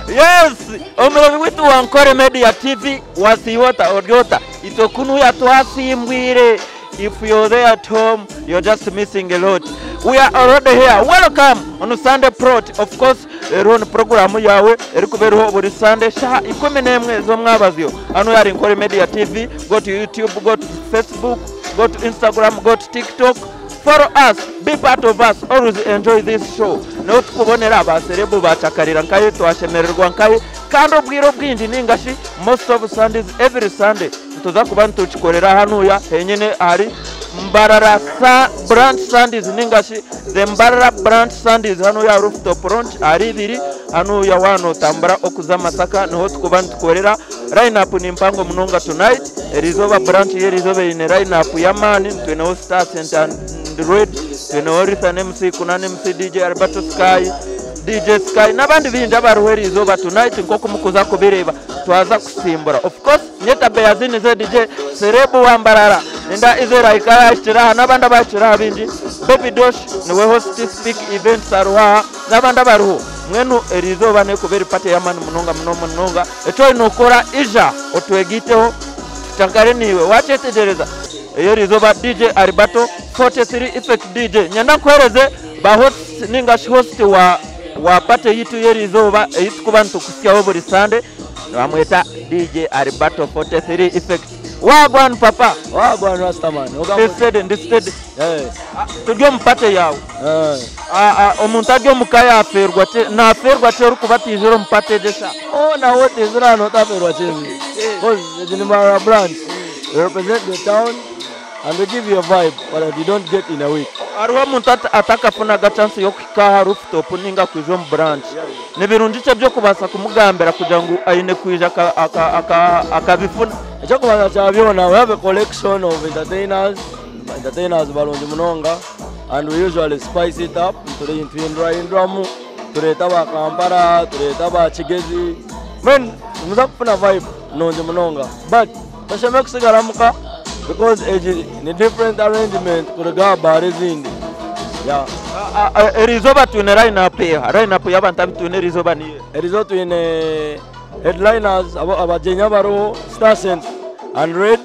Yes, omurebi witu wa Nkore Media TV wasiiba ota ori ota itwe kunuya twasimbwire. If you're there at home, you're just missing a lot. We are already here. Welcome on Sunday Prot. Of course, eriho ni programu yawe erikuba eriho buri Sunday shaha 11 z'omwabazyo. Hano yari Nkore Media TV. Go to YouTube, go to Facebook, go to Instagram, go to TikTok. Follow us, be part of us, always enjoy this show. Niho tukubonera abaserebu bacakarira nkaye twashemererwa nkaye kandi obwire obwingi ningashi most of Sundays, every Sunday nituza kuba nitukikorera hanuya henyine ahari Mbarara sa Branch Sundays ningashi the Mbarara Branch Sundays hanuya rooftop launch ahari ibiri hanuya wanotambura okuza Masaka niho tukuba nitukorera. Line up ni mpango munonga tonight. Eriizooba branch y'eriizooba eine line up y'amaani. Twineho Star Cent and Red, twineho Rithan MC, Kunan MC, DJ Alberto Sky, DJ Sky n'abandi bingi abariho eriizooba tonight. Nk'oku mukuza kubireeba twaza kusimbura. Of course, nyeta Beyazini ze DJ Serebu wa Mbarara ninda Izera ikara yahikire aha n'abandi abahikire aha bingi. Baby Dosh niwe host speak events ariho aha n'abandi abariho. Mwenu eriizooba nekuba eri party y'amaani munonga munonga munonga. Eki oine okukora, ija otwegaiteho tucakare niiwe wakyetegyereza. Eyo eriizooba DJ Alberto 43 Effect DJ. Nyenda nkuhereze ba host ningashi host wa party yitu y'eriizooba ei tukuba nitukusyaho buri Sunday. Bamweta DJ Alberto 43 Effect. Wagwan papa. Wagwan Rastaman. Ndi steady, ndi steady. Hey. Turi omu party yawe. Hey. Omuntu ari omu ka yaferwa ki, naferwa ki orikuba atiizire omu party egyo sha? Oh, na what is that not aferwa ki? Because the Mbarara branch, we represent the town and we give you a vibe but you don't get in a week. Hariho omuntu atakafunaga chance y'okuhika aha rooftop ninga kwija omu branch. Ni birungi ki eby'okubaasa kumugambira kugira ngu aine kwija akabifuna? Ekyokubanza kya byona, we have a collection of entertainers, entertainers barungi munonga, and we usually spice it up. Tuhindurahinduramu, tureeta aba Kampala, tureeta aba Kigezi. Men, muza kufuna vibe nungi munonga. But toshemere kusigara muka because egi ni different arrangement kuruga aha bar ezindi. Yeah. Eriizooba twine line-up eha? Line-up y'abantu abu twine eriizooba niyo? Eriizooba twine headliners abagyenyi abariho Star Cent and Red.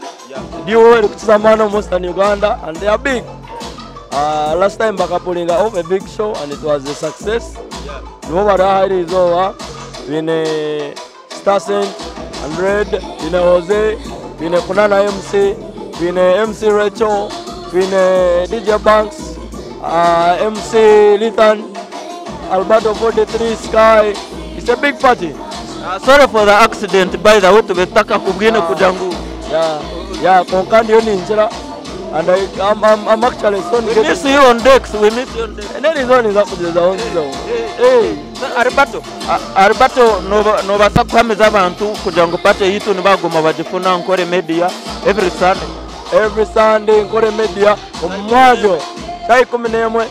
Duo erikukiza amaani omu Western Uganda and they are big. Last time bakapulinga off a big show and it was a success. Nibo bari aha eriizooba. Twine Star Cent and Red, twine Jose, twine Kunana MC, twine MC Rachel, twine DJ Banks, MC Lithan, Alberto 43 Sky. It's a big party. Sorry for the accident, by the way, tube tutakakubwine kugira ngu Yeah, yeah, konka ndiyo ningira and I'm actually soon We getting miss you on decks, we miss you on decks. Neri zone nza kugezaho nzizaho. Hey. Alberto, Alberto, nobasa kuhamiza abantu kugira ngu party yitu nibaguma bagifuna Nkore Media every Sunday. Every Sunday Nkore Media omumwazo saa 11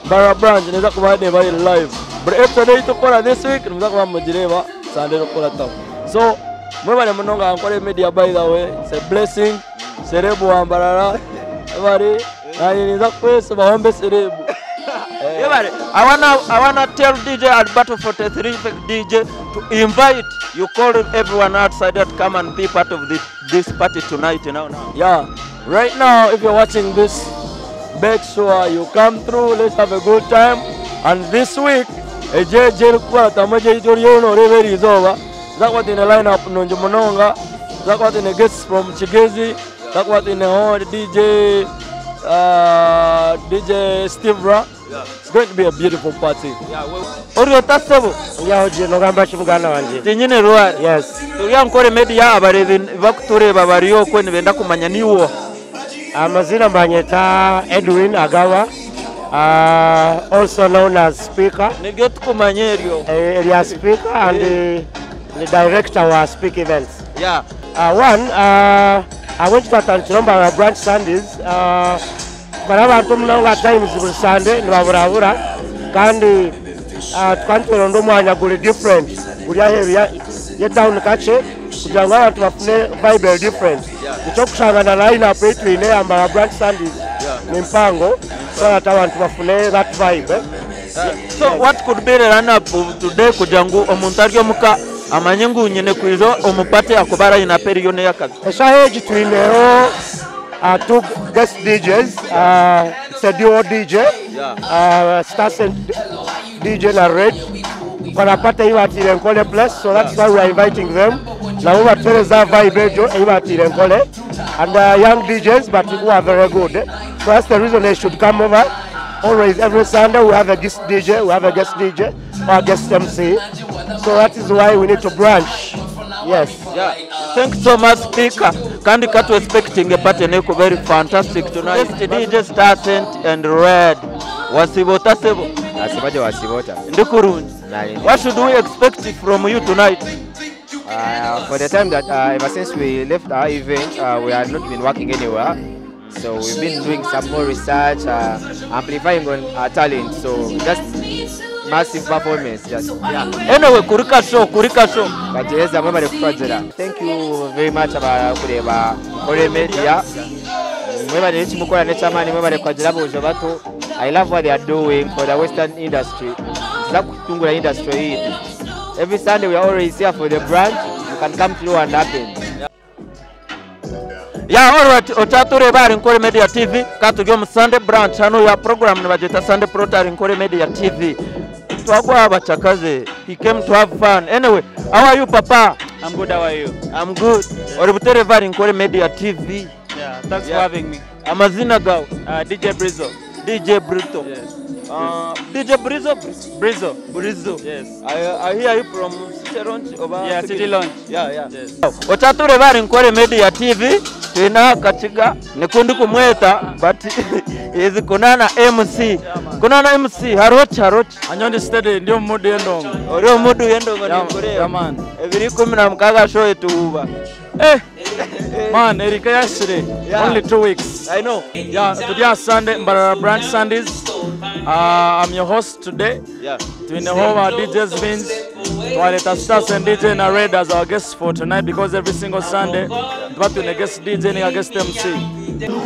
Mbarara branch neza kuba neba live. Buri episode ei tukukora this week nimuza kuba mugireba Sunday erikukurataho. So mwebale munonga Nkore Media, by the way, it's a blessing. Serebu wa Mbarara bari nanye ninza kwesibaho mbe serebu. Yebale, I wanna tell DJ Alberto 43 DJ to invite you, call everyone outside that come and be part of this party tonight. Now, now. Yeah, right now if you're watching this, make sure you come through. Let's have a good time. And this week, ejeje rukwata maje itoriyo no reberi izoba. Zakwati in a lineup nungi munonga. Zakwati in a guests from Kigezi. Zakwati in a hall DJ, DJ Steve Ra. It's going to be a beautiful party. Yeah, well, Oriyo sebo. Yaho je nogamba ki muganda wanje? Tinyine rwari. Yes. Turiya Nkore Media abarebi bakutureba bariyo kwe nibenda kumanya niwo. Amazina mbanyeta Edwin Agawa, also known as Speaker. Nibyo tukumanye eryo. Erya Speaker and the director wa Speak Events. Yeah. One, I went to atandikira Mbarara branch Sundays. Bari abantu munonga times buri Sunday nibaburabura kandi tukaba omwanya guri different guri aheeru ya town kakye kugira ngu abantu bafune vibe different. Nikyo kushanga na line up ei twine ya Mbarara branch Sundays ni mpango so that abantu bafune that vibe. So what could be the lineup today kugira ngu omuntu ari omuka amanye ngu nyine kwija omu party akuba arayina eriyo n'eyakabi? Eshaha egi twineho two guest DJs. It's a duo DJ. Star DJ na Red. Tukora party ei batiire Nkole Place, so that's why we are inviting them. Nabo batuhereza vibe egyo ei batiire Nkole. And young DJs, but who are very good. So that's the reason they should come over. Always, every Sunday, we have a guest DJ, we have a guest DJ or a guest MC. So that is why we need to branch. Yes. Yeah. Thanks so much, speaker. Kandi katu expecting a party neko very fantastic tonight. DJ Star Saint and Red. Wasibota sebo. Asibaje wasibota. Ndi kurungi. Nani. What should we expect from you tonight? For the time that ever since we left our event, we have not been working anywhere. So we've been doing some more research, amplifying on our talent. So just massive performance. Just yeah. Anyway, kurika show, kurika show. Batereza mwebale kutwajira. Thank you very much abakureba Nkore Media. Mwebale ekimukora nekyamaani, mwebale kwagira abojo bato. I love what they are doing for the Western industry. Nza kutungula industry yaitu. Every Sunday we are always here for the branch. You can come through and happen. Yeah, all right. Ochatureba ari Nkore Media TV. Katuri omu Sunday branch hano ya program nibagita Sunday Prot ari Nkore Media TV. Twagwa abachakaze. He came to have fun. Anyway, how are you, papa? I'm good, how are you? I'm good. Ori butereva ari Nkore Media TV. Yeah, thanks Yeah. for having me. Amazina gawe? DJ Brizo. DJ Brito. Yes. DJ Brizo? Brizo. Brizo. Yes. I hear you from City Lounge. Oba Yeah, City Lounge. Yeah. Yes. Ochatureba ari Nkore Media TV. Twina Kachiga nikundi kumweta but is Kunana MC. Kunana MC harochi harochi. Anyondi steady ndio mudu yendongo. Ori omudu yendongo Yeah, nikureba. yeah, man. 2016 show etuhuba. Eh. Man, Erika yashire. Yeah. Only 2 weeks. I know. Yeah, today is Sunday, Mbarara Branch Sundays. I'm your host today. Yeah. Tuineho our DJs Vince, Twaleta Stars and DJ na Red as our guests for tonight because every single Sunday, tuba twine guest DJ ni guest MC.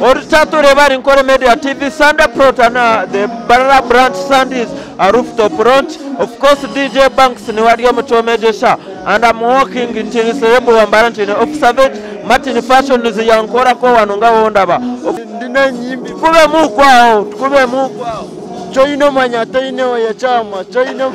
Oruchatureba ari Nkore Media TV Sunday Protana the Mbarara Branch Sundays a rooftop launch. Of course DJ Banks ni wali omuchomejesha and I'm walking into Cerebral Wambarantine of Savage Martin Fashion is yankora ko wano nga wondaba. Ndina nyimbi. Tukube mukwao, tukube mukwao. Choino manya toine ya chama, choino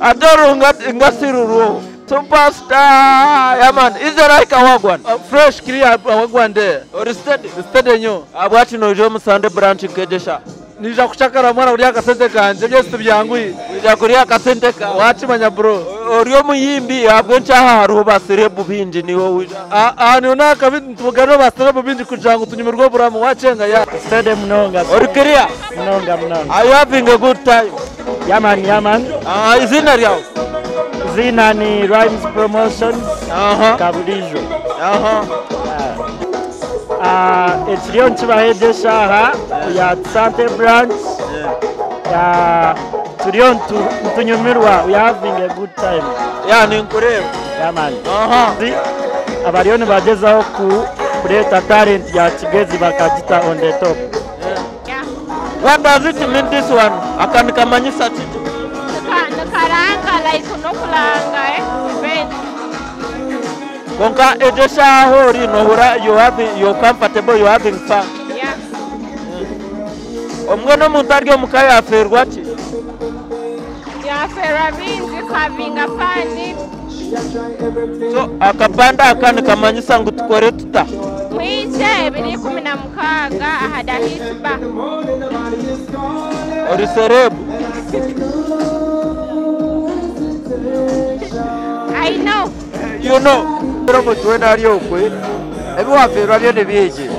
Adoro ngasiruruo. Superstar. Yeah man, is there like a wagwan? Fresh clear wagwan there. Ori steady. Steady nyo. Abwati nojo mu Sunday branch nkejesha. Nija kuchakara mwana uri akasente kanje byose tubyanguye. Uja kuri akasente ka. Wachimanya bro. Ori omuyimbi abwe nchaha hariho baserebu bingi niwo uja. Ah ni unaka tugano baserebu bingi kugira ngo tunyumirwe buramu wachenga ya. Steady mnonga. Ori clear. Mnonga mnonga. Are you having a good time? Yeah man, yeah man. Izina ryawe? Zina ni Rhymes Promotions. Kabulijo. Ekiriyo nikibahegesha aha ya Sante Branch. Turiyo nitunyumirwa. We are having a good time. Yeah, ninkureba. Yeah man. Abariyo nibagezaho kureeta talent ya Kigezi bakagita on the top. What does it mean this one? Akanikamanyisa chicho. Nikaranga like nokulanga event. Konka ejesha hori nohura you having you comfortable you having fun. Yeah. Omwe n'omuntu ari omuka yaferwa ki? Yaferwa bingi having a fun. So akapanda akanikamanyisa ngu tukore tuta. Mwiche 2016 aha Dahisba. Ori serebu. I know. You know. Mutwe ari okwe ebiwaferwa byo nibingi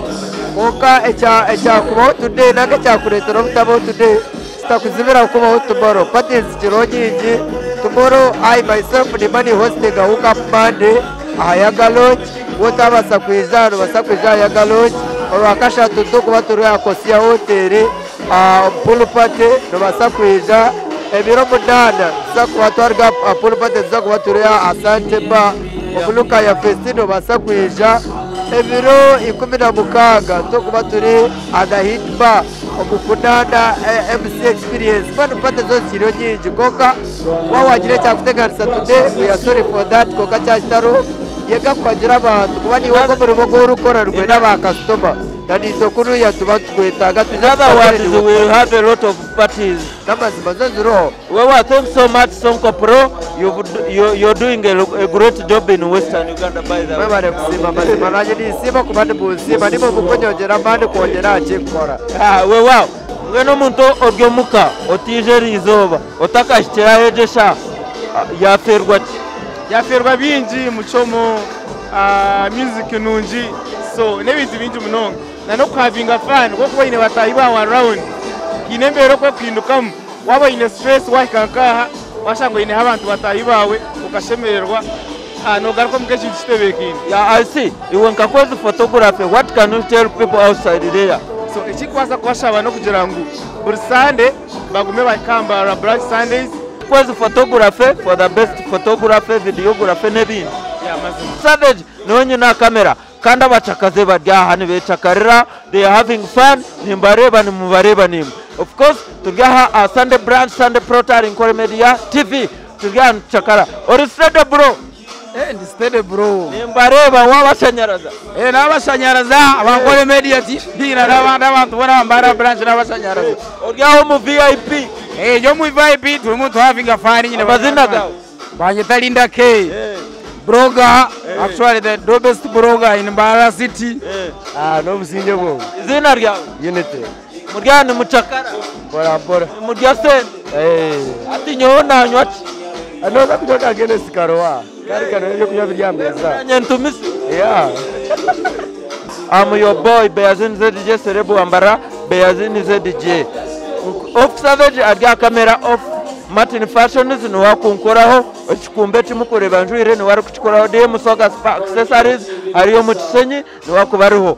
konka ekyakubaho today nanga ekyakureetera obutabaho today kitakuzibira kubaho tomorrow. Parties zikiriho nyingi. Tomorrow I myself ni money hosting a hook up Monday aha Yaga Lodge. Wotabasa kwija nobasa kwija aha Yaga Lodge. Orwakashatu tukuba turi aha Kosia Hotel pool party nobasa kwija. Ebiro 8 tuza kuba twaruga pool party tuza kuba turi aha Asante Bar Omuluka ya Festino basa kwija. Ebiro 16 tukuba turi aha Hit Bar Omu kunaana MC experience mbwenu party zo zikiriyo nyingi kwonka waaba wagira ekyakuteganisa today we are sorry for that kwonka kyakitariho yega kuhagira abantu kuba niiwe ogwo omurimo ogu orikukora nigwenda ba kasitoma na naitwe kunuya nituba nitukwetaaga In other words, we will have a lot of parties. N'amazima zo ziriho. Wewa, thanks so much, Sonko Pro. You're doing a great job in Western Uganda, by the way. Mwebare kusiima mazima nanye ninsiima kuba nimunsiima nimwe mukunyongyera amaani kwongyera aha kinkukora. Ah, wewa, mbwenu omuntu ori omuka otiije eri izooba otakahikire aho egyo eshaaha yafeerwa ki? Yafeerwa bingi muchomo, music nungi so n'ebintu bingi munonga na n'okuhavinga fun kuba oine bataahi baawe around haine embeera oku erikuhindukamu waaba oine stress waahika nk'aha waashanga oineho abantu bataahi baawe okashemererwa noogaruka omuka ekintu kitebeekaine. Yeah, I see. Iwe nka Kwezi Photography, what can you tell people outside there? So ekirikubaasa kubashaba n'okugira ngu buri Sunday bagume bahike aha Mbarara Brunch Sundays. Kwezi Photography for the best photography, videography n'ebindi. Yeah, mazima. Savage niwe nyine aha camera kandi abacakaze bari aha nibecakarira, they are having fun, nimbareeba nimubareeba naimwe. Of course turi aha aha Sunday Brunch, Sunday Protari Nkore Media TV, turi aha nitucakara. Ori steady bro? Eh, ndi steady bro. Nimbareeba wabashanyaraza. Eh, nabashanyaraza abankore media TV na n'abandi abantu bona bambara branch nabashanyaraza. Ori aho omu VIP. Eh, yo mu VIP turimu tuhavinga fun nyine. Amazina gawe? Banyeta Linda K. Blogger, actually the dopest blogger in Mbarara City. Ah, n'obusinge bwo. Izina ryawe? Unity. Muri aha nimucakara. Mbora mbora. Nimurya sente. Eh. Ati nyowe nanywa ki? Anoza kunywa ka Guinness karoa. Kari kano ebyokunywa biri aha meeza. Nanye ntumise. Yeah. I'm your boy Beyazin ZJ Serebu Wambara Beyazin ZJ. Off Savage ari aha kamera off Martin Fashions niwe akunkoraho ekikumba eki mukureeba njwire niwe arikukikoraho DM Swaga Spa Accessories ari omu Kisenyi niwe akuba ariho.